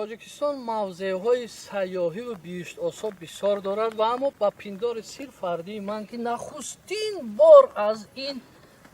Тоҷикистон мавзеъҳои сайёҳиву биҳиштосо бисёр дорад ва аммо ба пиндори сирф фардии ман, ки нахустин бор аз ин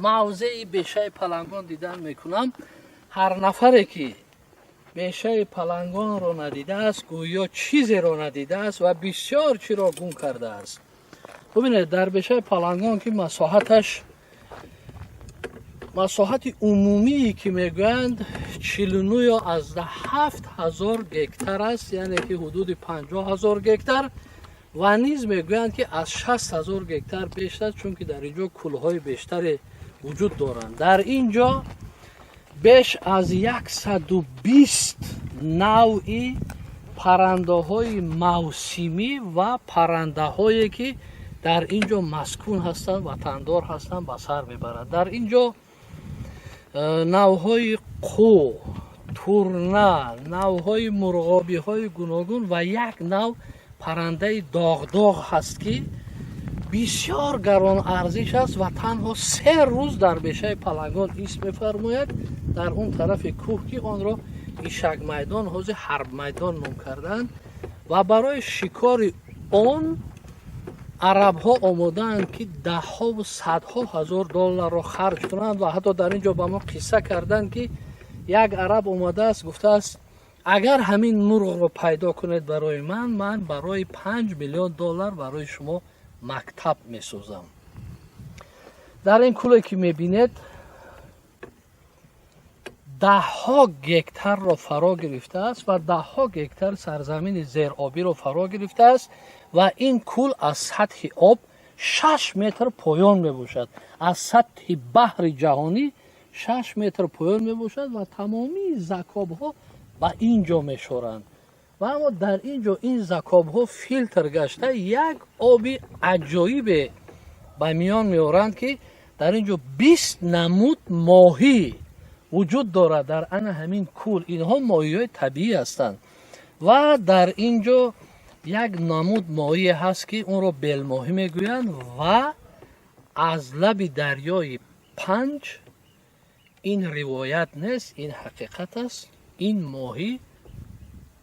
мавзеи Бешаи Палангон дидан мекунам, ҳар нафаре ки Бешаи Палангонро надидааст, гӯё чизеро надидааст ва бисёр чиро гум кардааст. Бубинед, дар Бешаи Палангон, ки масоҳаташ, масоҳати умумие ки мегӯянд, 49,7 ҳазор гектар аст, яъне ки ҳудуди 50 000 гектар, ва низ мегӯянд, ки аз 60 000 гектар бештар, чунки дар ин ҷо кӯлҳои бештаре вуҷуд доранд. Дар ин ҷо беш аз 120 навъи паррандаҳои мавсимӣ ва паррандаҳое, ки дар ин ҷо маскун ҳастанд, ватандор ҳастанд, ба сар мебарад. Дар ин ҷо навъҳои қу, турна, навъҳои мурғобиҳои гуногун ва як нав паррандаи доғдоғ ҳаст, ки бисёр гаронарзиш аст ва танҳо 3 рӯз дар Бешаи Палангон ист мефармояд, дар он тарафи кӯҳ, ки онро Ишакмайдон, ҳозир Ҳарбмайдон ном карданд, ва барои шикори он арабҳо омодаанд, ки даҳҳову садҳо ҳазор долларро харҷ кунанд. Ва ҳатто дар ин ҷо ба мо қисса карданд, ки як араб омадааст, гуфтааст: «Агар ҳамин мурғро пайдо кунед барои ман, ман барои 5 миллион доллар барои шумо мактаб месозам». Дар ин кӯле, ки мебинед, даҳҳо гектарро фаро гирифтааст ва даҳҳо гектар сарзамини зеробиро фаро гирифтааст ва ин кӯл аз сатҳи об 6 метр поён мебошад, аз сатҳи баҳри ҷаҳонӣ 6 метр поён мебошад ва тамомии закобҳо ба ин ҷо мешоранд. Ва аммо дар ин ҷо ин закобҳо филтр гашта, як оби аҷоибе ба миён меоранд, ки дар ин ҷо 20 намуд моҳӣ вуҷуд дорад дар ана ҳамин кӯл. Инҳо моҳиҳои табиӣ ҳастанд ва дар ин ҷо як намуд моҳие ҳаст, ки онро белмоҳӣ мегӯянд ва аз лаби дарёи Панҷ, ин ривоят нест, ин ҳақиқат аст, ин моҳӣ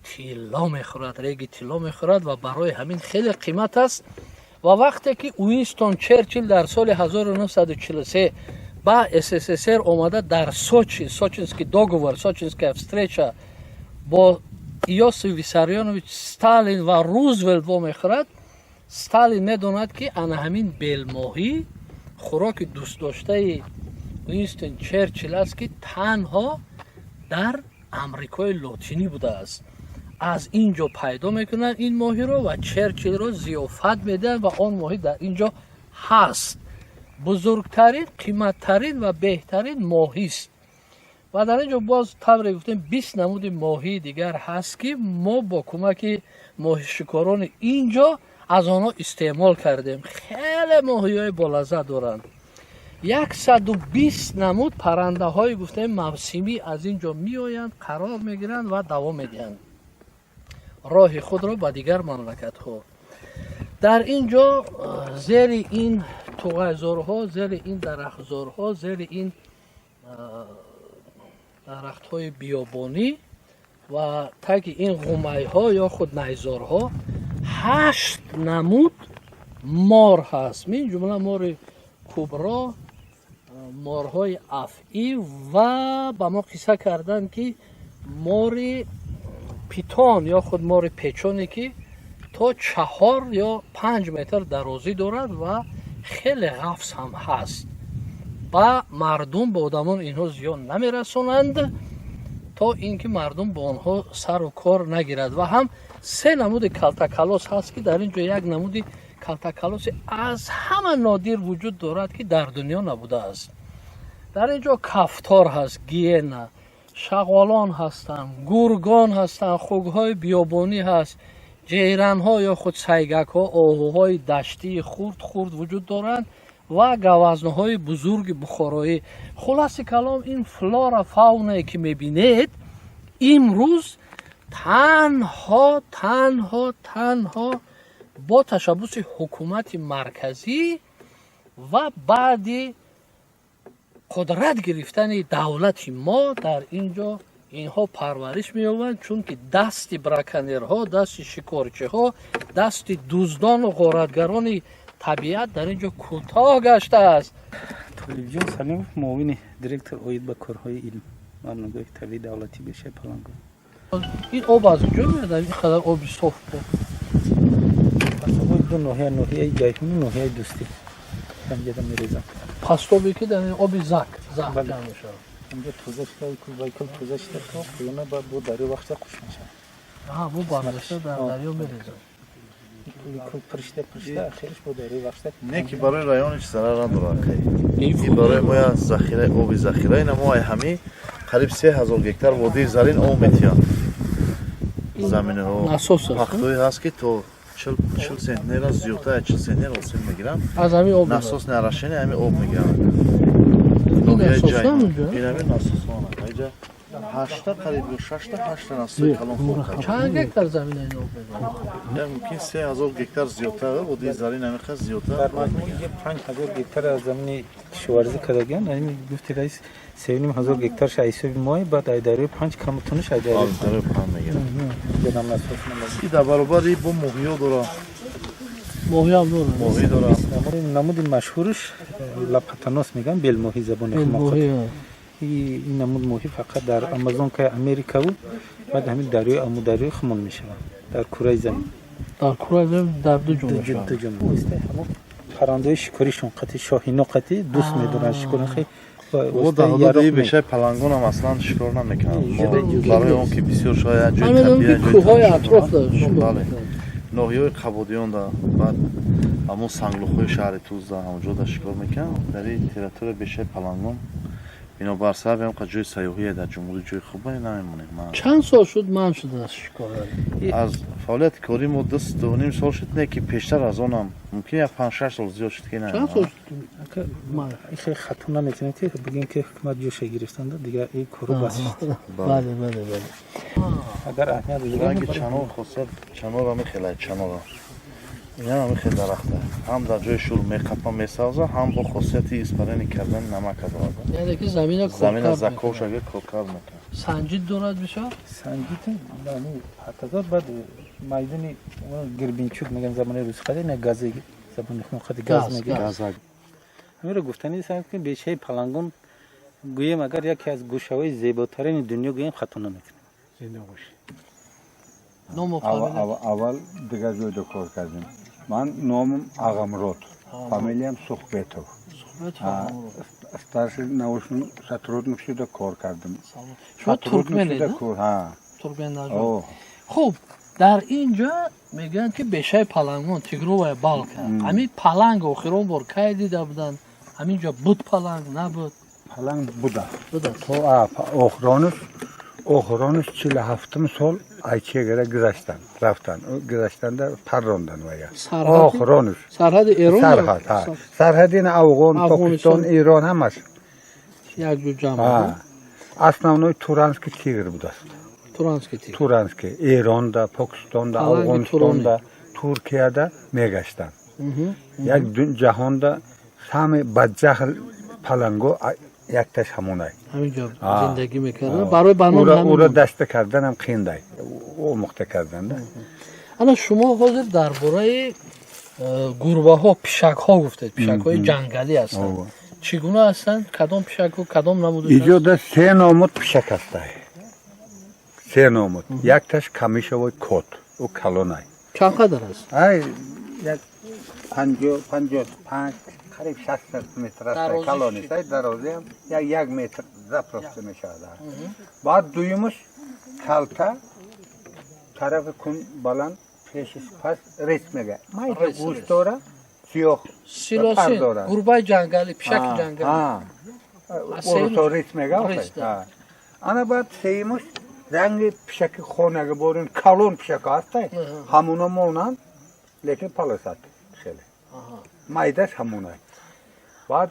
тилло мехӯрад, реги тилло мехӯрад ва барои ҳамин хеле қимат аст. Ва вақте ки Уинстон Черчилл дар соли 1943 ба СССР омада, дар Сочи, Сочинский договор, Сочинская встреча, бо Иосиф Виссарионович Сталин ва Рузвелт вомехӯрад, Сталин медонад, ки ана ҳамин белмоҳӣ хӯроки дӯстдоштаи Уинстон Черчилл аст, ки танҳо дар Амрикои Лотинӣ будааст. Аз ин ҷо пайдо мекунанд ин моҳиро ва Черчиллро зиёфат медиҳанд ва он моҳӣ дар ин ҷо ҳаст. Бузургтарин, қиматтарин ва беҳтарин моҳист. Ва дар ин ҷо боз, тавре гуфтем, 20 намуди моҳии дигар ҳаст, ки мо бо кӯмаки моҳишикорони ин ҷо аз онҳо истеъмол кардем. Хеле моҳиҳои болаззат доранд. 120 намуд паррандаҳои, гуфтем, мавсимӣ аз ин ҷо меоянд, қарор мегиранд ва давом медиҳанд роҳи худро ба дигар мамлакатҳо. Дар ин ҷо зери ин туғайзорҳо, зери ин дарахтзорҳо, зери ин дарахтҳои биёбонӣ ва таги ин ғумайҳо ё худ найзорҳо ҳашт намуд мор ҳаст, мин ҷумла мори кубро, морҳои афъӣ ва ба мо қисса карданд, ки мори питон ё худ мори печоне, ки то 4 ё 5 метр дарозӣ дорад ва хеле ғафс ҳам ҳаст. Ба мардум, ба одамон инҳо зиён намерасонанд, то ин ки мардум бо онҳо сару кор нагирад. Ва ҳам се намуди калтакалос ҳаст, ки дар ин ҷо як намуди калтакалоси аз ҳама нодир вуҷуд дорад, ки дар дунё набудааст. Дар ин ҷо кафтор ҳаст, гиена, шағолон ҳастанд, гургон ҳастанд, хугҳои биёбонӣ ҳаст, ҷейранҳо ё худ сайгакҳо, оҳуҳои даштии хурд хурд вуҷуд доранд ва гавазнаҳои бузурги бухороӣ. Хулоси калом, ин флора, фаунае ки мебинед, имрӯз танҳо, танҳо, танҳо бо ташаббуси ҳукумати марказӣ ва баъди қудрат гирифтани давлати мо дар ин ҷо Инҳо парвариш меёбанд, чунки дасти браконьерҳо, дасти шикорчиҳо, дасти дуздону ғоратгарони табиат дар ин ҷо кӯтоҳ гаштааст. Толибҷон Салимов, муовини директор оид ба корҳои илм, мамнӯъгоҳи табиии давлатии Бешаи Палангон. Ин об аз куҷо меояд, ин қадар оби соф? Пастобои ду ноҳия, ноҳияи Ҷайҳуну ноҳияи Дӯстӣ, ҳамҷода мерезам. Пастобе ки дар ин оби зак зак Бале. ҷамъ мешавад. Ҳамҷо тоза шуда, кул ба кул тоза шуда, то поёна, баъд бо дарё вақта қуш мешавад. Аҳа, бу бардошта дар О. дарё мерезад. Кули кул пиршида, пиршида, ахириш бо дарёи вақта. Не ки барои район ҳеч зарар надорад, акай. Ин Ин барои мо як захираи оби захира. Ина мо ай ҳамӣ қариб 3000 гектар водии Зарин об метиҳанд заминаҳо. Насос аст. Пахтои ҳаст, ки то 40 центнера, зиёдтар аз 40 центнер ҳосил мегиранд. Аз ҳамин об? Насос орошения ҳами об мегиранд. Ин насос намунҷо? Ин ҳами насосҳо, инҷа ҳашта, қариб ё шашта, ҳашта насоси калон кор кард. Чанд гектар замина ин об медиҳад? Я мумкин 3000 гектар зиёдтар, водии Зарин ҳамин зиёдтар. Дар маҷмӯъ ҷа 5000 гектар аз замини кишоварзӣ кардагиан. Ами гуфти раис, 3500 гектарш аз ҳисоби мои, баъд ай дарёи Панҷ камутунаш ай дарёи Дарёи Панҷ мегиранд. Ҷанам насос намад. И дар баробари бо моҳиё дора. Моҳиам дорад? Моҳӣ дора. Намуди машҳурш лопатонос мегӯям, белмоҳӣ забони хумоқат. Моҳи. Ин намуд моҳӣ фақат дар Амазонкаи Америкаву баъд ҳамин дарёи Амударёи хумон мешавад дар кураи замин. Дар кураи замин дар ду ҷо мешавад? Ду ҷо. Ҳамон паррандаҳои шикоришон қати, шоҳино қати дӯст медоранд шикори хе. О, дар ҳудуди бешаи Палангонам аслан шикор намекунанд. Барои он ки бисёр шояд ҷои Ман медонам, ки табиат ҷои кӯҳҳои тамошо атроф доранд. шикор Бале. мекунанд. Ноҳияҳои Қабодиёнда, баъд ҳамон санглухҳои шаҳри Тузда, ҳамонҷода шикор мекунанд. Дар ин территория бешаи Палангон, бинобар сабаби ҳам ҷои сайёҳие дар ҷумҳурӣ, ҷои хубе, намемонем. Чанд сол шуд манъ шудааст шикор? Аз фаъолияти корӣ мо 2.5 сол шуд, не ки пештар аз онам мумкин як 5-6 сол зиёд шуд ки Чанд сол шуд ки манъ? Хеле хато наметавонем ки бигем, ки ҳукумат ҷоша гирифтанда, дигар ин кору бас шуд. Бале. Агар аҳамият Ранги чанор, хосият чанор ҳами хеле, чанора ина ҳами хеле дарахта ҳам дар ҷои шур меқапа, месавза, ҳам бо хосияти испарени кардани намака дорад. Яъне ки замина Замина коркард закошага мекунад. Коркард мекунад. Санҷид дорад бисёр? Санҷид патазор, баъд майдони гребенчук меган забони русӣ қади, на гази, забони қади газ Газ, мегӯянд. газ. Газак. Ҳаминро гуфтанӣ аст, ки бешаи Палангон гӯем, агар яке аз гӯшаҳои зеботарини дунё гӯем, хато намекунем. Зинда бошед. Ному фамилия? Аввал дигар ҷойда кор кардем. Ман номам Ағамрод, фамилиям Сухбетов. Суҳбат. Старший научный сотрудник шуда кор кардем. Шумо Сотрудник туркменед? шуда кор, ҳа. Туркмен. О. Хуб, дар ин ҷо мегӯянд, ки бешаи Палангон, Тигровая балка, ҳамин паланг охирон бор кай дида буданд? Ҳамин ҷо буд паланг, набуд? Паланг буда. Будааст? То охиронаш 47-ум сол ай чегара гузаштан, рафтан, гузаштанда паррондан вая. Охиронаш. Сарҳади Эрон? Сарҳад, ҳа, сарҳади ин Афғон, Афғонистон. Покистон, Эрон, ҳамаш. Як ҷо ҷамъ. Ҳа, основной туранский тигр будааст. Туранский тигр. Туранский Эронда, Покистонда, Паланги. Афғонистонда, Туркияда мегаштанд. Як ҷаҳонда самый баджаҳл паланго якташ ҳамонай. Ҳамин ҷо А. зиндагӣ мекард, барои ба номи ҳамин Ура ном. даста карданам қииндай, омӯхта карданда. Ана шумо ҳозир дар бораи гурбаҳо, пишакҳо гуфтед, пишакҳои ҷангалӣ ҳастанд. Ова. Чӣ гуна ҳастанд? Кадом пишакҳо, кадом намудаш? Иҷода се номуд пишак ҳастай, се номуд. Якташ камышовый кот, ӯ калонай. Чанд қадар аст? Ай як 50, 55, қариб 60 сантиметр аст. Дарозиш Калонист. чӣ? Ай дарозиам як метр запросто мешавад. Баъд дуюмаш калта, тарафи кун баланд, пешиш паст, рес мега, майда. Рес, гӯшт рес. дора, сиёҳ силосин. пар дорад. Гурбаи ҷангалӣ, пишаки ҷангалӣ. Орусо рис мега. Рис, да. Ана баъд сеюмаш ранги пишаки хонага борин, калон пишака ҳастай, ҳамуно монанд, лекин полосатый, хеле майдаш ҳамунай. Баъд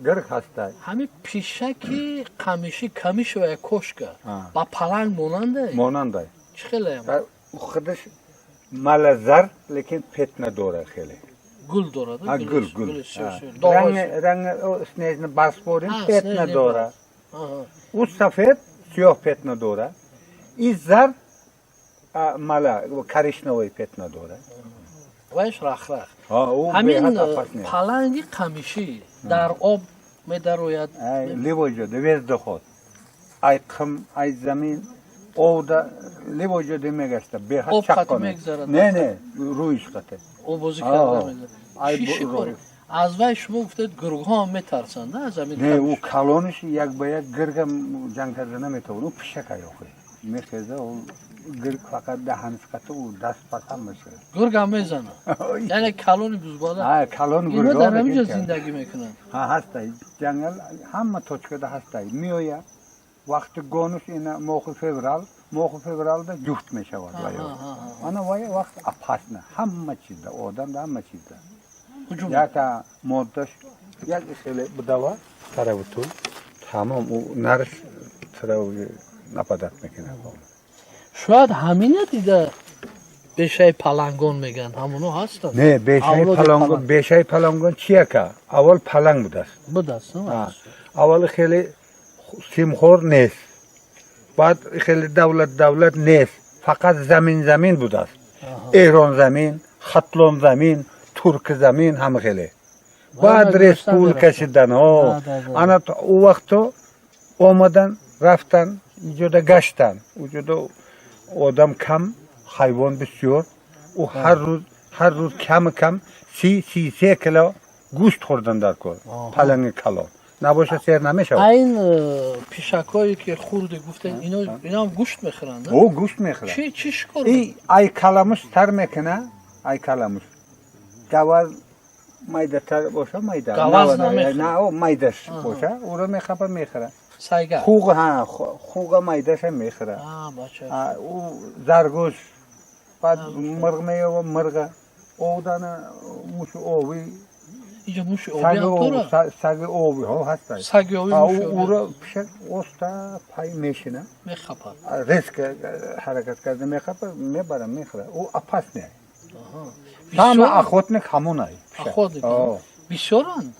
гирг ҳастай. Ҳамин пишаки қамишӣ, камышевая кошка, ба паланг монанда? Монандай. Чӣ хеле? Худаш малазар, лекин пятна дора хеле. Гул дорад? А, гул, гул. Ранги снежный барс борин, пятна дора. Ӯ сафед. Сиёҳ пятна дора. И зард мала коричневый пятна дора. Вайш рахрах. Ҳамин паланги қамишӣ дар об медарояд? Любой ҷода, вездеход. Ай қим, ай замин, овда, любой ҷода мегашта. Беҳад чаққон. Не, не, рӯиш қате. Обозӣ карда мегузарад. Аз вай шумо гуфтед, гургҳо ҳам метарсанд аз ҳамин? Не, ӯ калониш як ба як гирга ҷанг карда наметавонад. Ӯ пишака ёхе. Мехеза, ӯ гирг фақат даҳаниш қата, ӯ даст пасам мешавад. Гургам мезанад? Яъне калони бузбала. Калон. Инҳо дар ҳамин ҷо зиндагӣ мекунанд? Ҳа, ҳастай. Ҷангал ҳама точка да ҳастай. Меоя вақти гонуш, ина моҳи феврал, моҳи февралда ҷуфт мешавад ваё. Ана вай вақт опасно ҳама чизда, одамда, ҳама чизда. Яка моддаш як хеле будава тараву ту тамом, ӯ нарш тараву нападать мекунад. Шояд ҳамина дида бешаи палангон мегӯянд, ҳамоно ҳастанд. Не, бешаи палангон, бешаи палангон чияка? Аввал паланг будааст. Будааст. Аввал хеле симхор нест, баъд хеле давлат давлат нест, фақат замин замин будааст. Эрон замин, Хатлон замин, турк замин, ҳама хеле. Баъд республика шидан. Ана ӯ вақто омадан, рафтан, иҷода гаштан. Уҷода одам кам, ҳайвон бисёр. Ӯ ҳар рӯз, ҳар рӯз ками кам 30-33 кило гӯшт хӯрдан дар кор паланги калон набоша, сер намешавад. Айн пишакҳое ки хурде гуфтед, иноам гӯшт мехӯранд? О, гӯшт мехӯранд. Чӣ шикор? Ай каламуш тар мекуна, ай каламуш гаваз майдатар боша, майда. Гаваз намехӯрад? На, майдаш боша, ӯро мехапа, мехӯра. Сайга? Хуг, ҳа, хуга майдаша мехӯра. Ӯ заргӯш, баъд мирғ меёва, мирға овдана, муши овӣ. Инҷо муши обӣ ҳам дорад? Саги оби ҳо ҳаста. Саги оби, муши оби. Ӯро пишак оста пай мешина. Мехапад. Резко ҳаракат карда мехапа, мебара, мехӯра. Ӯ опасный. Самый охотник ҳамонай. Охотник. Бисёранд?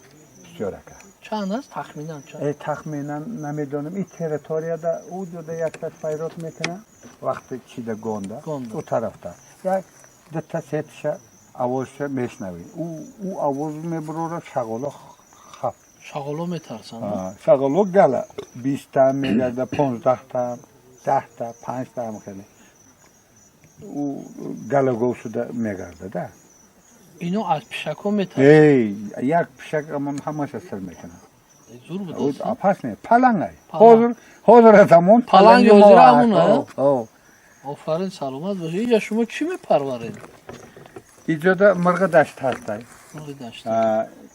Бисёр, ака. Чанд аст тахминан, чанд? Тахминан намедонам. И территорияда ӯ ҷода якташ пайрот мекуна, вақти чида гонда, ӯ тарафта. Як дута сетиша овозша мешнавӣ. Ӯ овоз мебурора, шағоло хаф. Шағоло метарсанд? Шағоло гала 20та мегарда, 15та, 10та, панҷта, ҳам хеле. Ӯ галагов шуда мегарда да. Ино аз пишакҳо метарсанд? Эй, як пишак ҳамаша сир мекунад. Зур будааст. Опасный палангай. Ҳозир, ҳозира замон. Паланг ҳозира ҳамон. Офарин, саломат бошед. Инҷа шумо чӣ мепарваред? Иҷода мирғи дашт ҳастай. Мирғи дашт.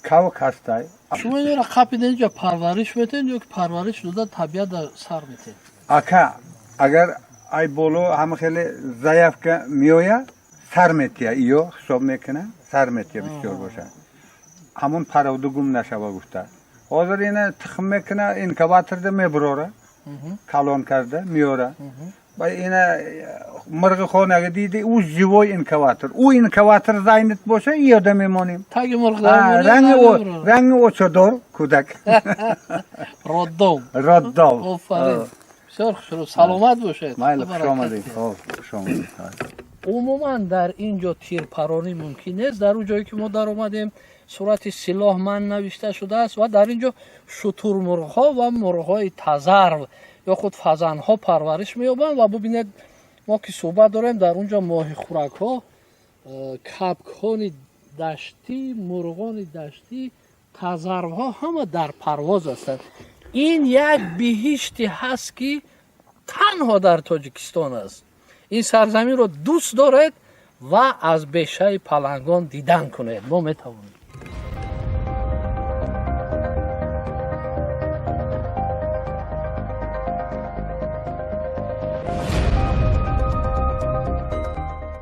Кавк ҳастай. Шумо инро қапида инҷа парвариш метед ё ки парвариш дода табиат сар метед? Ака, агар ай боло ҳама хеле заявка меояд, сар метия, иё ҳисоб мекуна, сар метия, бисёр бошад. Ҳамон паравду гум нашава гуфта. Ҳозир ина тухм мекуна, инкубаторда мебурора, калон карда меора. Ба ина мирғи хонага диди, ӯ живой инкубатор. Ӯ инкубатор занят боша, иёда мемонем. Таги мурғ. Ранги очадор кӯдак. Роддом. Роддом. Офарин. Бисёр хушрӯ. Саломат бошед. Майли, хуш омадед. Хоб, хуш омадед. Умуман дар ин ҷо тирпаронӣ мумкин нест. Дар он ҷое ки мо даромадем, сурати силоҳ ман навишта шудааст ва дар ин ҷо шутурмурғҳо ва мурғҳои тазарв ё худ фазанҳо парвариш меёбанд. Ва бубинед, мо ки суҳбат дорем, дар он ҷо моҳихӯракҳо, кабкҳони даштӣ, мурғони даштӣ, тазарвҳо ҳама дар парвоз ҳастанд. Ин як биҳиште ҳаст, ки танҳо дар Тоҷикистон аст. Ин сарзаминро дӯст доред ва аз бешаи палангон дидан кунед. Мо метавонем.